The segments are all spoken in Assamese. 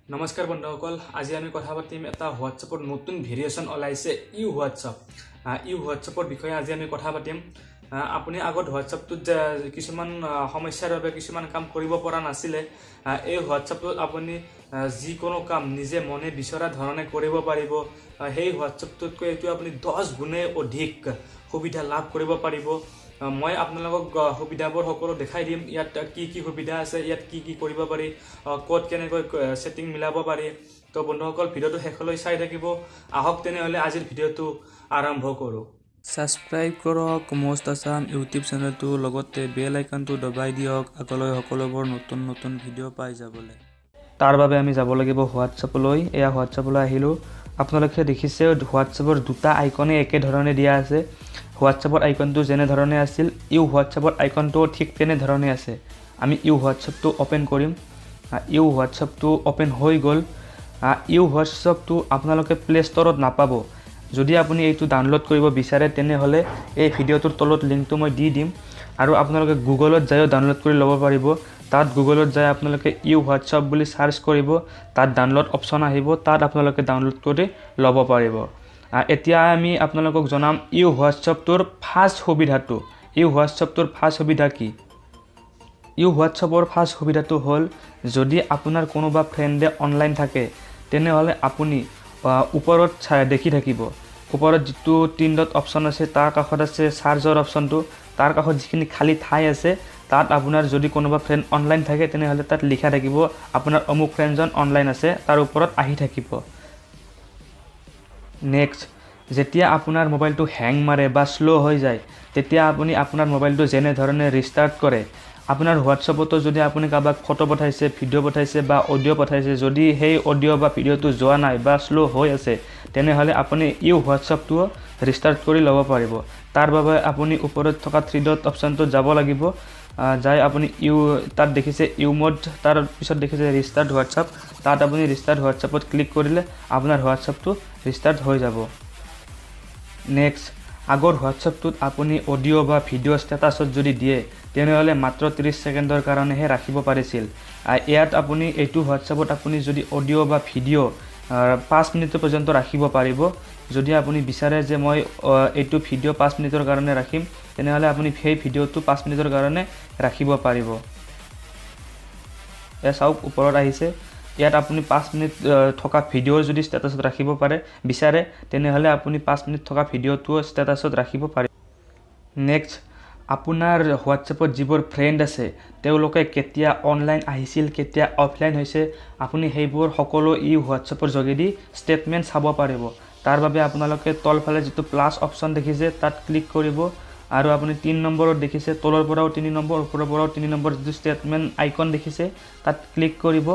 নমস্কাৰ বন্ধুসকল, আজি আমি কথা পাতিম এটা হোৱাটছএপৰ নতুন ভেৰিয়েশ্যন ওলাইছে, ইউ হোৱাটছএপ। ইউ হোৱাটছএপৰ বিষয়ে আজি আমি কথা পাতিম। আপুনি আগত হোৱাটছএপটোত যে কিছুমান সমস্যাৰ বাবে কিছুমান কাম কৰিব পৰা নাছিলে, এই হোৱাটছএপটোত আপুনি যিকোনো কাম নিজে মনে বিচৰা ধৰণে কৰিব পাৰিব। সেই হোৱাটছএপটোতকৈ এইটো আপুনি 10 গুণে অধিক সুবিধা লাভ কৰিব পাৰিব। মই আপোনালোকক সুবিধাবোৰ সকলো দেখাই দিম, ইয়াত কি কি সুবিধা আছে, ইয়াত কি কি কৰিব পাৰি, ক'ত কেনেকৈ ছেটিং মিলাব পাৰি। তো বন্ধুসকল, ভিডিঅ'টো শেষলৈ চাই থাকিব। আহক তেনেহ'লে আজিৰ ভিডিঅ'টো আৰম্ভ কৰোঁ। ছাবস্ক্ৰাইব কৰক মষ্ট আছাম ইউটিউব চেনেলটো, লগতে বেল আইকনটো দবাই দিয়ক আগলৈ সকলোবোৰ নতুন নতুন ভিডিঅ' পাই যাবলৈ। তাৰ বাবে আমি যাব লাগিব হোৱাটছএপলৈ। এয়া হোৱাটছএপলৈ আহিলোঁ। আপোনালোকে দেখিছে হোৱাটছএপৰ দুটা আইকনে একেধৰণে দিয়া আছে। হোৱাটছএপৰ আইকনটো যেনেধৰণে আছিল, ইউ হোৱাটছএপৰ আইকনটোও ঠিক তেনেধৰণে আছে। আমি ইউ হোৱাটছএপটো অ'পেন কৰিম। ইউ হোৱাটছএপটো অ'পেন হৈ গ'ল। ইউ হোৱাটছএপটো আপোনালোকে প্লে' ষ্ট'ৰত নাপাব। যদি আপুনি এইটো ডাউনলোড কৰিব বিচাৰে, তেনেহ'লে এই ভিডিঅ'টোৰ তলত লিংকটো মই দি দিম আৰু আপোনালোকে গুগলত যায়ো ডাউনলোড কৰি ল'ব পাৰিব। তাত গুগলত যাই আপোনালোকে ইউ হোৱাটছএপ বুলি চাৰ্চ কৰিব, তাত ডাউনলোড অপশ্যন আহিব, তাত আপোনালোকে ডাউনলোড কৰি ল'ব পাৰিব। এতিয়া আমি আপোনালোকক জনাম ইউ হোৱাটছএপটোৰ ফাৰ্ষ্ট সুবিধাটো। ইউ হোৱাটছএপটোৰ ফাৰ্ষ্ট সুবিধা কি? ইউ হোৱাটছএপৰ ফাৰ্ষ্ট সুবিধাটো হ'ল, যদি আপোনাৰ কোনোবা ফ্ৰেণ্ডে অনলাইন থাকে, তেনেহ'লে আপুনি ওপৰত চাই দেখি থাকিব, ওপৰত যিটো তিনি ডট অপশ্যন আছে, তাৰ কাষত আছে চাৰ্জৰ অপশ্যনটো, তাৰ কাষত যিখিনি খালী ঠাই আছে, তাত আপোনাৰ যদি কোনোবা ফ্ৰেণ্ড অনলাইন থাকে, তেনেহ'লে তাত লিখা থাকিব আপোনাৰ অমুক ফ্ৰেণ্ডজন অনলাইন আছে, তাৰ ওপৰত আহি থাকিব। নেক্সট, যেতিয়া আপোনাৰ মোবাইলটো হেং মাৰে বা শ্ল' হৈ যায়, তেতিয়া আপুনি আপোনাৰ মোবাইলটো যেনেধৰণে ৰিষ্টাৰ্ট কৰে, আপোনাৰ হোৱাটছএপতো যদি আপুনি কাৰোবাক ফটো পঠাইছে, ভিডিঅ' পঠাইছে বা অডিঅ' পঠাইছে, যদি সেই অডিঅ' বা ভিডিঅ'টো যোৱা নাই বা শ্ল' হৈ আছে, তেনেহ'লে আপুনি ইউ হোৱাটছএপটোও ৰিষ্টাৰ্ট কৰি ল'ব পাৰিব। তাৰ বাবে আপুনি ওপৰত থকা থ্ৰী ডট অপশ্যনটোত যাব লাগিব। যাই আপুনি ইউ তাত দেখিছে ইউ মোড, তাৰ পিছত দেখিছে ৰিষ্টাৰ্ট হোৱাটছএপ, তাত আপুনি ৰিষ্টাৰ্ট হোৱাটছএপত ক্লিক কৰিলে আপোনাৰ হোৱাটছএপটো ৰিষ্টাৰ্ট হৈ যাব। নেক্সট, আগৰ হোৱাটছএপটোত আপুনি অডিঅ' বা ভিডিঅ' ষ্টেটাছত যদি দিয়ে, তেনেহ'লে মাত্ৰ 30 ছেকেণ্ডৰ কাৰণেহে ৰাখিব পাৰিছিল। ইয়াত আপুনি এইটো হোৱাটছএপত আপুনি যদি অডিঅ' বা ভিডিঅ' 5 মিনিটৰ পৰ্যন্ত ৰাখিব পাৰিব। যদি আপুনি বিচাৰে যে মই এইটো ভিডিঅ' 5 মিনিটৰ কাৰণে ৰাখিম, তেনেহ'লে আপুনি সেই ভিডিঅ'টো 5 মিনিটৰ কাৰণে ৰাখিব পাৰিব। এয়া চাওক, ওপৰত আহিছে। ইয়াত আপুনি 5 মিনিট থকা ভিডিঅ' যদি ষ্টেটাছত ৰাখিব পাৰে বিচাৰে, তেনেহ'লে আপুনি 5 মিনিট থকা ভিডিঅ'টোও ষ্টেটাছত ৰাখিব পাৰিব। নেক্সট, আপোনাৰ হোৱাটছএপত যিবোৰ ফ্ৰেণ্ড আছে, তেওঁলোকে কেতিয়া অনলাইন আহিছিল, কেতিয়া অফলাইন হৈছে, আপুনি সেইবোৰ সকলো ই হোৱাটছএপৰ যোগেদি ষ্টেটমেণ্ট চাব পাৰিব। তাৰ বাবে আপোনালোকে তলফালে যিটো প্লাছ অপশ্যন দেখিছে, তাত ক্লিক কৰিব আৰু আপুনি 3 নম্বৰত দেখিছে, তলৰ পৰাও 3 নম্বৰ, ওপৰৰ পৰাও 3 নম্বৰ যিটো ষ্টেটমেণ্ট আইকন দেখিছে, তাত ক্লিক কৰিব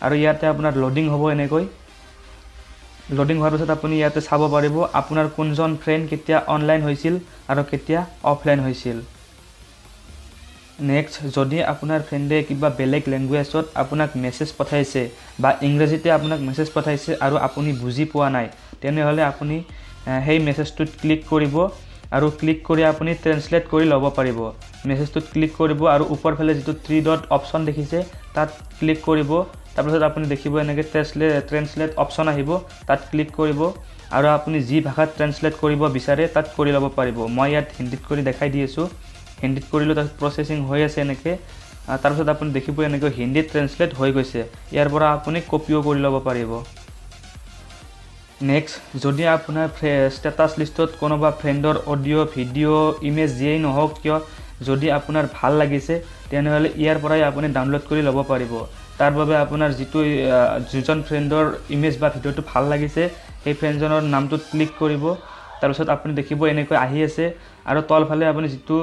আৰু ইয়াতে আপোনাৰ লোডিং হ'ব। এনেকৈ লোডিং হোৱাৰ পিছত আপুনি ইয়াতে চাব পাৰিব আপোনাৰ কোনজন ফ্ৰেণ্ড কেতিয়া অনলাইন হৈছিল আৰু কেতিয়া অফলাইন হৈছিল। নেক্সট, যদি আপোনাৰ ফ্ৰেণ্ডে কিবা বেলেগ লেংগুৱেজত আপোনাক মেছেজ পঠাইছে বা ইংৰাজীতে আপোনাক মেছেজ পঠাইছে আৰু আপুনি বুজি পোৱা নাই, তেনেহ'লে আপুনি সেই মেছেজটোত ক্লিক কৰিব আৰু ক্লিক কৰি আপুনি ট্ৰেঞ্চলেট কৰি ল'ব পাৰিব। মেছেজটোত ক্লিক কৰিব আৰু ওপৰফালে যিটো থ্ৰী ডট অপশ্যন দেখিছে, তাত ক্লিক কৰিব। তাৰপিছত আপুনি দেখিব এনেকৈ ট্ৰেঞ্চলেট অপশ্যন আহিব, তাত ক্লিক কৰিব আৰু আপুনি যি ভাষাত ট্ৰেঞ্চলেট কৰিব বিচাৰে তাত কৰি ল'ব পাৰিব। মই ইয়াত হিন্দীত কৰি দেখাই দি আছোঁ। হিন্দীত কৰিলোঁ, তাৰপিছত প্ৰচেছিং হৈ আছে এনেকৈ। তাৰপিছত আপুনি দেখিব এনেকৈ হিন্দীত ট্ৰেঞ্চলেট হৈ গৈছে। ইয়াৰ পৰা আপুনি কপিও কৰি ল'ব পাৰিব। নেক্সট, যদি আপোনাৰ ষ্টেটাছ লিষ্টত কোনোবা ফ্ৰেণ্ডৰ অডিঅ', ভিডিঅ', ইমেজ যিয়েই নহওক কিয়, যদি আপোনাৰ ভাল লাগিছে, তেনেহ'লে ইয়াৰ পৰাই আপুনি ডাউনলোড কৰি ল'ব পাৰিব। তাৰ বাবে আপোনাৰ যিজন ফ্ৰেণ্ডৰ ইমেজ বা ভিডিঅ'টো ভাল লাগিছে, সেই ফ্ৰেণ্ডজনৰ নামটোত ক্লিক কৰিব। তাৰপিছত আপুনি দেখিব এনেকৈ আহি আছে আৰু তলফালে আপুনি যিটো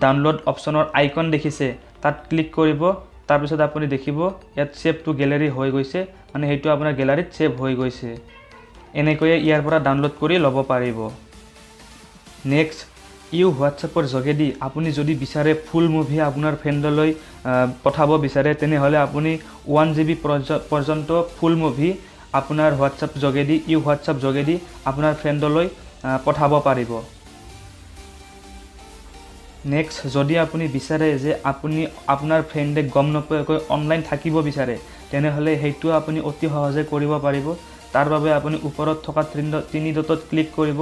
ডাউনলোড অপশ্যনৰ আইকন দেখিছে, তাত ক্লিক কৰিব। তাৰপিছত আপুনি দেখিব ইয়াত ছেভ টু গেলেৰী হৈ গৈছে, মানে সেইটো আপোনাৰ গেলাৰীত ছেভ হৈ গৈছে। এনেকৈয়ে ইয়াৰ পৰা ডাউনলোড কৰি ল'ব পাৰিব। নেক্সট, ইউ হোৱাটছএপৰ যোগেদি আপুনি যদি বিচাৰে ফুল মুভি আপোনাৰ ফ্ৰেণ্ডলৈ পঠাব বিচাৰে, তেনেহ'লে আপুনি 1 জিবি পৰ্যন্ত ফুল মুভি আপোনাৰ হোৱাটছএপ যোগেদি, ইউ হোৱাটছএপ যোগেদি আপোনাৰ ফ্ৰেণ্ডলৈ পঠাব পাৰিব। নেক্সট, যদি আপুনি বিচাৰে যে আপুনি আপোনাৰ ফ্ৰেণ্ডে গম নোপোৱাকৈ অনলাইন থাকিব বিচাৰে, তেনেহ'লে সেইটো আপুনি অতি সহজে কৰিব পাৰিব। তাৰ বাবে আপুনি ওপৰত থকা তিনি ডটত ক্লিক কৰিব।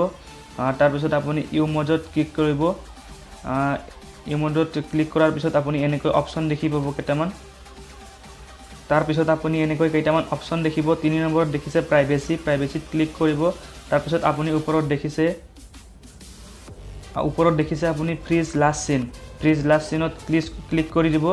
তাৰপিছত আপুনি ইউ মডত ক্লিক কৰিব। ইউ মডত ক্লিক কৰাৰ পিছত আপুনি এনেকৈ অপশ্যন দেখি পাব কেইটামান। তাৰপিছত আপুনি এনেকৈ কেইটামান অপশ্যন দেখিব। 3 নম্বৰত দেখিছে প্ৰাইভেচি, প্ৰাইভেচিত ক্লিক কৰিব। তাৰপিছত আপুনি ওপৰত দেখিছে আপুনি ফ্ৰিজ লাষ্ট চিন, ফ্ৰিজ লাষ্ট চিনত ক্লিক কৰি দিব।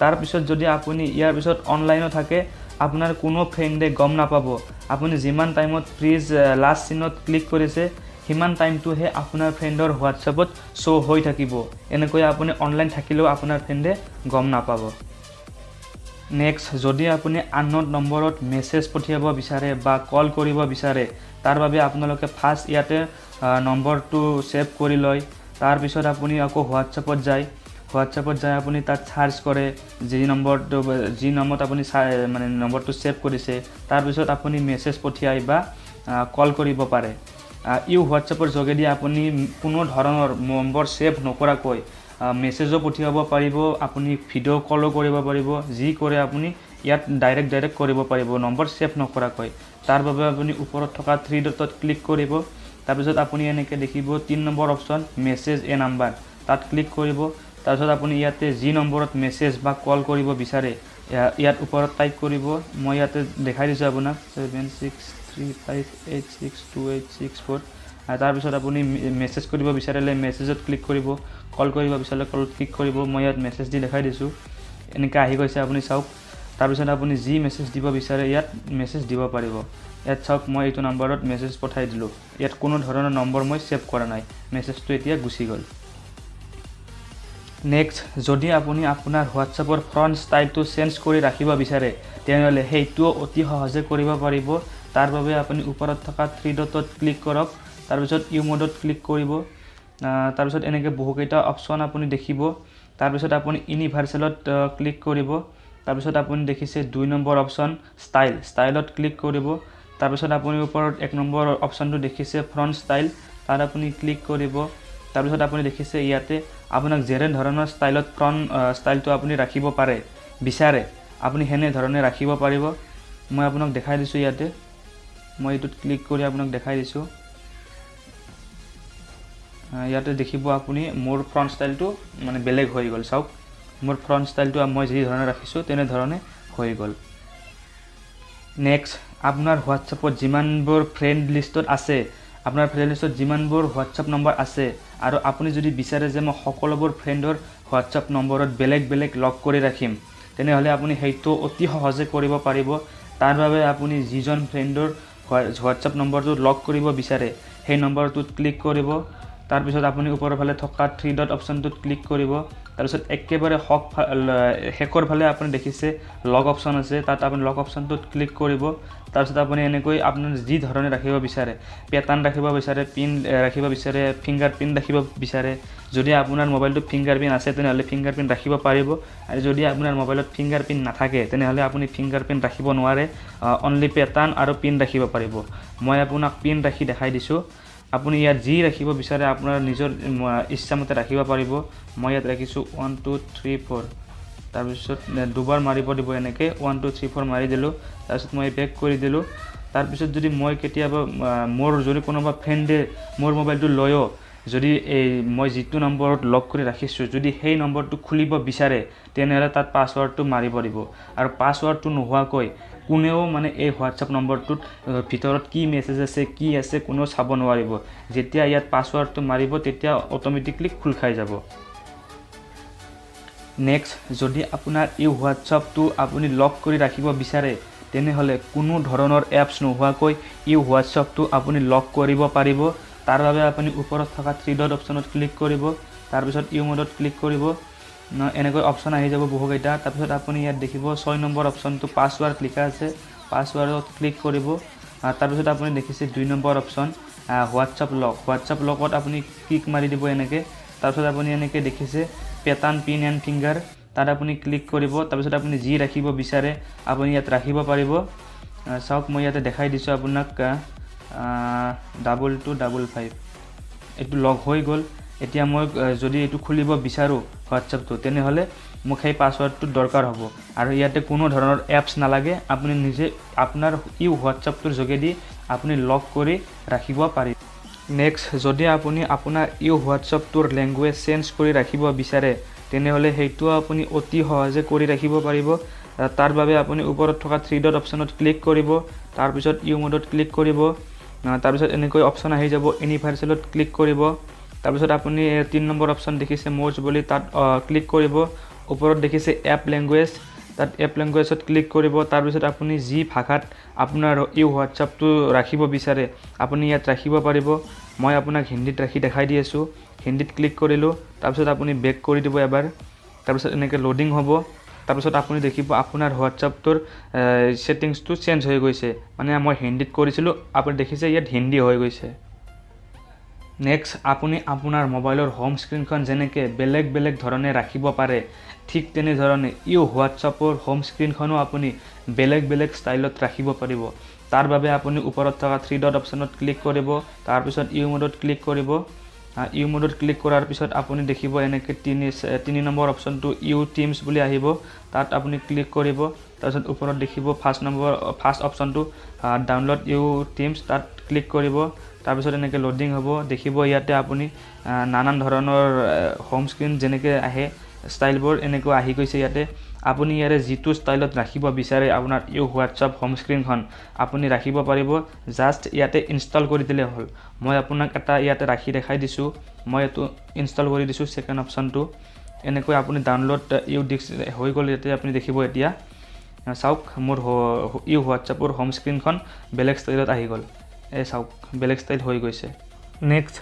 তাৰপিছত যদি আপুনি ইয়াৰ পিছত অনলাইনো থাকে, আপোনাৰ কোনো ফ্ৰেণ্ডে গম নাপাব। আপুনি যিমান টাইমত ফ্ৰিজ লাষ্ট চিনত ক্লিক কৰিছে সিমান টাইমটোহে আপোনাৰ ফ্ৰেণ্ডৰ হোৱাটছএপত শ্ব' হৈ থাকিব। এনেকৈ আপুনি অনলাইন থাকিলেও আপোনাৰ ফ্ৰেণ্ডে গম নাপাব। নেক্সট, যদি আপুনি আননোন নম্বৰত মেছেজ পঠিয়াব বিচাৰে বা কল কৰিব বিচাৰে, তাৰ বাবে আপোনালোকে ফাৰ্ষ্ট ইয়াতে নম্বৰটো ছেভ কৰি লয়। তাৰপিছত আপুনি আকৌ হোৱাটছএপত যায়, হোৱাটছএপত যাই আপুনি তাত চাৰ্চ কৰে যি নম্বৰত আপুনি মানে নম্বৰটো ছেভ কৰিছে। তাৰপিছত আপুনি মেছেজ পঠিয়াই বা কল কৰিব পাৰে। ইউ হোৱাটছএপৰ যোগেদি আপুনি কোনো ধৰণৰ নম্বৰ ছেভ নকৰাকৈ মেছেজো পঠিয়াব পাৰিব, আপুনি ভিডিঅ' কলো কৰিব পাৰিব। যি কৰে আপুনি ইয়াত ডাইৰেক্ট কৰিব পাৰিব নম্বৰ ছেভ নকৰাকৈ। তাৰ বাবে আপুনি ওপৰত থকা 3 ডটত ক্লিক কৰিব। তাৰপিছত আপুনি এনেকৈ দেখিব 3 নম্বৰ অপশ্যন মেছেজ এ নাম্বাৰ, তাত ক্লিক কৰিব। তাৰপিছত আপুনি ইয়াতে যি নম্বৰত মেছেজ বা কল কৰিব বিচাৰে ইয়াত ওপৰত টাইপ কৰিব। মই ইয়াতে দেখাই দিছোঁ আপোনাক 7 6 3 5 8 6 2 8 6 4। তাৰপিছত আপুনি মেছেজ কৰিব বিচাৰিলে মেছেজত ক্লিক কৰিব, কল কৰিব বিচাৰিলে কলত ক্লিক কৰিব। মই ইয়াত মেছেজ দি দেখাই দিছোঁ, এনেকৈ আহি গৈছে, আপুনি চাওক। তাৰপিছত আপুনি যি মেছেজ দিব বিচাৰে ইয়াত মেছেজ দিব পাৰিব। ইয়াত চাওক, মই এইটো নম্বৰত মেছেজ পঠাই দিলোঁ। ইয়াত কোনো ধৰণৰ নম্বৰ মই ছেভ কৰা নাই, মেছেজটো এতিয়া গুচি গ'ল। নেক্সট, যদি আপুনি আপোনাৰ হোৱাটছএপৰ ফ্ৰণ্ট ষ্টাইলটো চেঞ্জ কৰি ৰাখিব বিচাৰে, তেনেহ'লে সেইটোও অতি সহজে কৰিব পাৰিব। তাৰ বাবে আপুনি ওপৰত থকা 3 ডটত ক্লিক কৰক। তাৰপিছত ইউ মডত ক্লিক কৰিব। তাৰপিছত এনেকৈ বহুকেইটা অপশ্যন আপুনি দেখিব। তাৰপিছত আপুনি ইউনিভাৰ্চেলত ক্লিক কৰিব। তাৰপিছত আপুনি দেখিছে 2 নম্বৰ অপশ্যন ষ্টাইল, ষ্টাইলত ক্লিক কৰিব। তাৰপিছত আপুনি ওপৰত 1 নম্বৰ অপশ্যনটো দেখিছে ফ্ৰণ্ট ষ্টাইল, তাত আপুনি ক্লিক কৰিব। তাৰপিছত আপুনি দেখিছে ইয়াতে আপোনাক যেনে ধৰণৰ ষ্টাইলত ফ্ৰণ্ট ষ্টাইলটো আপুনি ৰাখিব পাৰে বিচাৰে, আপুনি সেনেধৰণে ৰাখিব পাৰিব। মই আপোনাক দেখাই দিছোঁ ইয়াতে, মই এইটোত ক্লিক কৰি আপোনাক দেখাই দিছোঁ। ইয়াতে দেখিব আপুনি মোৰ ফ্ৰণ্ট ষ্টাইলটো মানে বেলেগ হৈ গ'ল। চাওক, মোৰ ফ্ৰণ্ট ষ্টাইলটো মই যি ধৰণে ৰাখিছোঁ তেনেধৰণে হৈ গ'ল। নেক্সট, আপোনাৰ হোৱাটছএপত যিমানবোৰ ফ্ৰেণ্ড লিষ্টত আছে, আপোনাৰ ফ্ৰেণ্ড লিষ্টত যিমানবোৰ হোৱাটছএপ নম্বৰ আছে, আৰু আপুনি যদি বিচাৰে যে মই সকলোবোৰ ফ্ৰেণ্ডৰ হোৱাটছএপ নম্বৰত বেলেগ বেলেগ লগ কৰি ৰাখিম, তেনেহ'লে আপুনি সেইটো অতি সহজে কৰিব পাৰিব। তাৰ বাবে আপুনি যিজন ফ্ৰেণ্ডৰ হোৱাটছএপ নম্বৰটো লগ কৰিব বিচাৰে সেই নম্বৰটোত ক্লিক কৰিব। তাৰপিছত আপুনি ওপৰৰ ফালে থকা 3 ডট অপশ্যনটোত ক্লিক কৰিব। তাৰপিছত একেবাৰে শেষৰ ফালে আপুনি দেখিছে লগ অপশ্যন আছে, তাত আপুনি লগ অপশ্যনটোত ক্লিক কৰিব। তাৰপিছত আপুনি এনেকৈ আপোনাৰ যি ধৰণে ৰাখিব বিচাৰে, পেটাৰ্ণ ৰাখিব বিচাৰে, পিন ৰাখিব বিচাৰে, ফিংগাৰ প্ৰিণ্ট ৰাখিব বিচাৰে, যদি আপোনাৰ মোবাইলটোত ফিংগাৰ প্ৰিণ্ট আছে তেনেহ'লে ফিংগাৰ প্ৰিণ্ট ৰাখিব পাৰিব। আৰু যদি আপোনাৰ মোবাইলত ফিংগাৰ প্ৰিণ্ট নাথাকে তেনেহ'লে আপুনি ফিংগাৰ প্ৰিণ্ট ৰাখিব নোৱাৰে, অনলি পেটাৰ্ণ আৰু পিন ৰাখিব পাৰিব। মই আপোনাক পিন ৰাখি দেখাই দিছোঁ। আপুনি ইয়াত যি ৰাখিব বিচাৰে আপোনাৰ নিজৰ ইচ্ছামতে ৰাখিব পাৰিব। মই ইয়াত ৰাখিছোঁ 1 2 3 4। তাৰপিছত দুবাৰ মাৰিব দিব, এনেকৈ 1 2 3 4 মাৰি দিলোঁ। তাৰপিছত মই বেক কৰি দিলোঁ। তাৰপিছত যদি মই কেতিয়াবা মোৰ যদি কোনোবা ফ্ৰেণ্ডে মোৰ মোবাইলটো লয়ো, যদি এই মই যিটো নম্বৰত লক কৰি ৰাখিছোঁ যদি সেই নম্বৰটো খুলিব বিচাৰে তেনেহ'লে তাত পাছৱৰ্ডটো মাৰিব দিব। আৰু পাছৱৰ্ডটো নোহোৱাকৈ কোনেও মানে এই হোৱাটছএপ নম্বৰটোত ভিতৰত কি মেছেজ আছে কি আছে কোনেও চাব নোৱাৰিব। যেতিয়া ইয়াত পাছৱৰ্ডটো মাৰিব তেতিয়া অট'মেটিকলি খোল খাই যাব। নেক্সট, যদি আপোনাৰ এই হোৱাটছএপটো আপুনি লক কৰি ৰাখিব বিচাৰে তেনেহ'লে কোনো ধৰণৰ এপছ নোহোৱাকৈ এই হোৱাটছএপটো আপুনি লক কৰিব পাৰিব। তাৰ বাবে আপুনি ওপৰত থকা 3 ডট অপশ্যনত ক্লিক কৰিব। তাৰপিছত ইউ মডত ক্লিক কৰিব। এনেকৈ অপশ্যন আহি যাব বহুকেইটা। তাৰপিছত আপুনি ইয়াত দেখিব 6 নম্বৰ অপশ্যনটো পাছৱৰ্ড লিখা আছে, পাছৱৰ্ডত ক্লিক কৰিব। তাৰপিছত আপুনি দেখিছে 2 নম্বৰ অপশ্যন হোৱাটছএপ লক, হোৱাটছএপ লকত আপুনি ক্লিক মাৰি দিব এনেকৈ। তাৰপিছত আপুনি এনেকৈ দেখিছে পেটাৰ্ণ পিন এণ্ড ফিংগাৰ, তাত আপুনি ক্লিক কৰিব। তাৰপিছত আপুনি যি ৰাখিব বিচাৰে আপুনি ইয়াত ৰাখিব পাৰিব। চাওক, মই ইয়াতে দেখাই দিছোঁ আপোনাক 2255, এইটো লক হৈ গ'ল। এতিয়া মই যদি এইটো খুলিব বিচাৰোঁ হোৱাটছএপটো, তেনেহ'লে মোক সেই পাছৱৰ্ডটোৰ দৰকাৰ হ'ব। আৰু ইয়াতে কোনো ধৰণৰ এপছ নালাগে, আপুনি নিজে আপোনাৰ ইউ হোৱাটছএপটোৰ যোগেদি আপুনি লক কৰি ৰাখিব পাৰিব। নেক্সট, যদি আপুনি আপোনাৰ ইউ হোৱাটছএপটোৰ লেংগুৱেজ চেঞ্জ কৰি ৰাখিব বিচাৰে, তেনেহ'লে সেইটোও আপুনি অতি সহজে কৰি ৰাখিব পাৰিব। তাৰ বাবে আপুনি ওপৰত থকা থ্ৰী ডট অপশ্যনত ক্লিক কৰিব, তাৰপিছত ইউ মোডত ক্লিক কৰিব, তাৰপিছত এনেকৈ অপশ্যন আহি যাব, ইউনিভাৰ্চেলত ক্লিক কৰিব। তাৰপিছত আপুনি 3 নম্বৰ অপশ্যন দেখিছে ম'জ বুলি, তাত ক্লিক কৰিব। ওপৰত দেখিছে এপ লেংগুৱেজ, তাত এপ লেংগুৱেজত ক্লিক কৰিব। তাৰপিছত আপুনি যি ভাষাত আপোনাৰ ইউ হোৱাটছএপটো ৰাখিব বিচাৰে আপুনি ইয়াত ৰাখিব পাৰিব। মই আপোনাক হিন্দীত ৰাখি দেখাই দি আছোঁ। হিন্দীত ক্লিক কৰিলোঁ, তাৰপিছত আপুনি বেক কৰি দিব এবাৰ, তাৰপিছত এনেকৈ লোডিং হ'ব। তাৰপিছত আপুনি দেখিব আপোনাৰ হোৱাটছএপটোৰ ছেটিংছটো চেঞ্জ হৈ গৈছে। মানে মই হিন্দীত কৰিছিলোঁ, আপুনি দেখিছে ইয়াত হিন্দী হৈ গৈছে। নেক্সট, আপুনি আপোনাৰ মোবাইলৰ হোম স্ক্ৰীণখন যেনেকৈ বেলেগ বেলেগ ধৰণে ৰাখিব পাৰে, ঠিক তেনেধৰণে ইউ হোৱাটছএপৰ হোম স্ক্ৰীণখনো আপুনি বেলেগ বেলেগ ষ্টাইলত ৰাখিব পাৰিব। তাৰ বাবে আপুনি ওপৰত থকা থ্ৰী ডট অপশ্যনত ক্লিক কৰিব, তাৰপিছত ইউ মোডত ক্লিক কৰিব। ইউ মোডত ক্লিক কৰাৰ পিছত আপুনি দেখিব এনেকৈ তিনি নম্বৰ অপশ্যনটো ইউ টিমছ বুলি আহিব, তাত আপুনি ক্লিক কৰিব। তাৰপিছত ওপৰত দেখিব ফাৰ্ষ্ট অপশ্যনটো ডাউনলোড ইউ টিমছ, তাত ক্লিক কৰিব। তাৰপিছত এনেকৈ লোডিং হ'ব, দেখিব ইয়াতে আপুনি নানান ধৰণৰ হোম স্ক্ৰীণ যেনেকৈ আহে ষ্টাইলবোৰ এনেকুৱা আহি গৈছে। ইয়াতে আপুনি ইয়াৰে যিটো ষ্টাইলত ৰাখিব বিচাৰে আপোনাৰ ইউ হোৱাটছএপ হোম স্ক্ৰীণখন আপুনি ৰাখিব পাৰিব। জাষ্ট ইয়াতে ইনষ্টল কৰি দিলে হ'ল। মই আপোনাক এটা ইয়াতে ৰাখি দেখাই দিছোঁ। মই এইটো ইনষ্টল কৰি দিছোঁ, ছেকেণ্ড অপশ্যনটো। এনেকৈ আপুনি ডাউনলোড ইউ ডিস্ক হৈ গ'ল। ইয়াতে আপুনি দেখিব এতিয়া চাওক মোৰ ইউ হোৱাটছএপৰ হোম স্ক্ৰীণখন বেলেগ ষ্টাইলত আহি গ'ল। এই চাওক বেলেগ ষ্টাইল হৈ গৈছে। নেক্সট,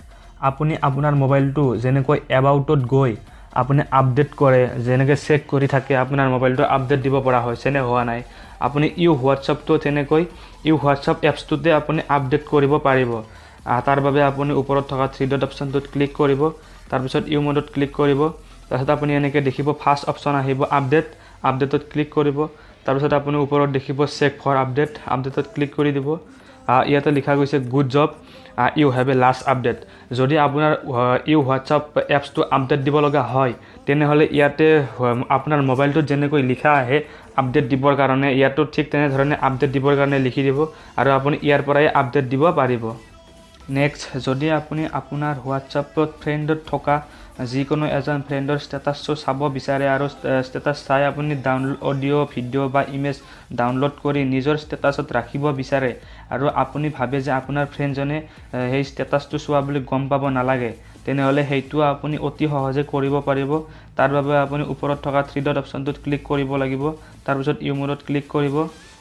আপুনি আপোনাৰ মোবাইলটো যেনেকৈ এবাউটত গৈ আপুনি আপডেট কৰে, যেনেকৈ চেক কৰি থাকে আপোনাৰ মোবাইলটো আপডেট দিব পৰা হৈছেনে হোৱা নাই, আপুনি ইউ হোৱাটছএপটো তেনেকৈ ইউ হোৱাটছএপ এপছটোতে আপুনি আপডেট কৰিব পাৰিব। তাৰ বাবে আপুনি ওপৰত থকা থ্ৰী ডট অপশ্যনটোত ক্লিক কৰিব, তাৰপিছত ইউ মোডত ক্লিক কৰিব। তাৰপিছত আপুনি এনেকৈ দেখিব ফাৰ্ষ্ট অপশ্যন আহিব আপডেট, আপডেটত ক্লিক কৰিব। তাৰপিছত আপুনি ওপৰত দেখিব চেক ফৰ আপডেট, আপডেটত ক্লিক কৰি দিব। ইয়াতে লিখা গৈছে good job, you have a last update. যদি আপোনাৰ ইউ হোৱাটছএপ এপছটো আপডেট দিব লগা হয়, তেনেহ'লে ইয়াতে আপোনাৰ মোবাইলটোত যেনেকৈ লিখা আহে আপডেট দিবৰ কাৰণে, ইয়াতো ঠিক তেনেধৰণে আপডেট দিবৰ কাৰণে লিখি দিব আৰু আপুনি ইয়াৰ পৰাই আপডেট দিব পাৰিব। নেক্সট, যদি আপুনি আপোনাৰ হোৱাটছএপত ফ্ৰেণ্ডত থকা যিকোনো এজন ফ্ৰেণ্ডৰ ষ্টেটাছটো চাব বিচাৰে আৰু ষ্টেটাছ চাই আপুনি ডাউনলোড অডিঅ', ভিডিঅ' বা ইমেজ ডাউনলোড কৰি নিজৰ ষ্টেটাছত ৰাখিব বিচাৰে আৰু আপুনি ভাবে যে আপোনাৰ ফ্ৰেণ্ডজনে সেই ষ্টেটাছটো চোৱা বুলি গম পাব নালাগে, তেনেহ'লে সেইটো আপুনি অতি সহজে কৰিব পাৰিব। তাৰ বাবে আপুনি ওপৰত থকা থ্ৰী ডট অপশ্যনটোত ক্লিক কৰিব লাগিব, তাৰপিছত ইউ মোডত ক্লিক কৰিব।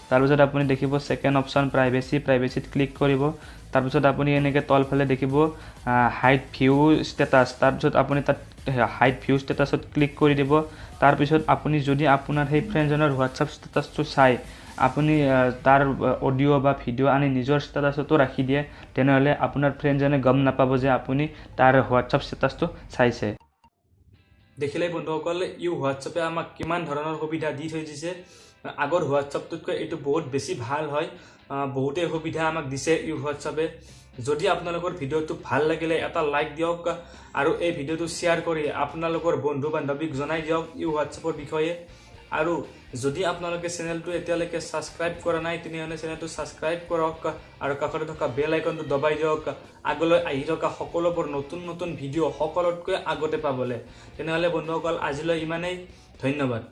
তাৰপিছত আপুনি দেখিব ছেকেণ্ড অপশ্যন প্ৰাইভেচি, প্ৰাইভেচিত ক্লিক কৰিব। তাৰপিছত আপুনি এনেকৈ তলফালে দেখিব হাইড ভিউ ষ্টেটাছ, তাৰপিছত আপুনি তাত হাইড ভিউ ষ্টেটাছত ক্লিক কৰি দিব। তাৰপিছত আপুনি যদি আপোনাৰ সেই ফ্ৰেণ্ডজনৰ হোৱাটছএপ ষ্টেটাছটো চাই আপুনি তাৰ অডিঅ' বা ভিডিঅ' আনি নিজৰ ষ্টেটাছতো ৰাখি দিয়ে, তেনেহ'লে আপোনাৰ ফ্ৰেণ্ডজনে গম নাপাব যে আপুনি তাৰ হোৱাটছএপ ষ্টেটাছটো চাইছে। দেখিলে বন্ধুসকল, ইউ হোৱাটছএপে আমাক কিমান ধৰণৰ সুবিধা দি থৈ দিছে। আগৰ হোৱাটছএপটোতকৈ এইটো বহুত বেছি ভাল হয়, বহুতেই সুবিধা আমাক দিছে ইউ হোৱাটছএপে। যদি আপোনালোকৰ ভিডিঅ'টো ভাল লাগিলে এটা লাইক দিয়ক আৰু এই ভিডিঅ'টো শ্বেয়াৰ কৰি আপোনালোকৰ বন্ধু বান্ধৱীক জনাই দিয়ক ইউ হোৱাটছএপৰ বিষয়ে। আৰু যদি আপোনালোকে চেনেলটো এতিয়ালৈকে ছাবস্ক্ৰাইব কৰা নাই, তেনেহ'লে চেনেলটো ছাবস্ক্ৰাইব কৰক আৰু কাষতে থকা বেল আইকনটো দবাই দিয়ক আগলৈ আহি থকা সকলোবোৰ নতুন নতুন ভিডিঅ' সকলোতকৈ আগতে পাবলৈ। তেনেহ'লে বন্ধুসকল, আজিলৈ ইমানেই, ধন্যবাদ।